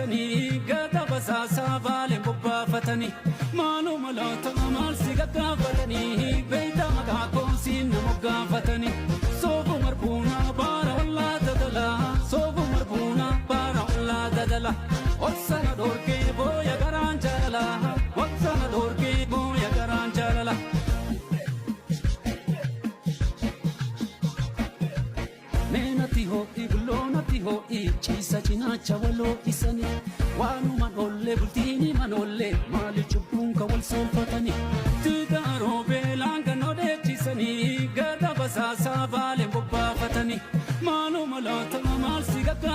dheechisanii gata basaasaa baaleen bobbaafatanii maaluma laata maal si gaggaafatanii beeyta maqaa koosiin nama gaafatanii soofu marbuunaa baara ollaa dadala soofu marbuunaa baara ollaa dadala obsana dhoorgee booya garaan jaalala obsana dhoorgee booya garaan jaalala. Meenati ho'i bulloonati ho'i ciisa cinaacha waloo isanii waanuma dhoollee bultiini manoollee maali cubbuun ka wal soolfatanii tigaaroo beelaan kan odeechisanii gada basaasaa baaleen bobbaafatanii maaluma laata maal si gaggaa.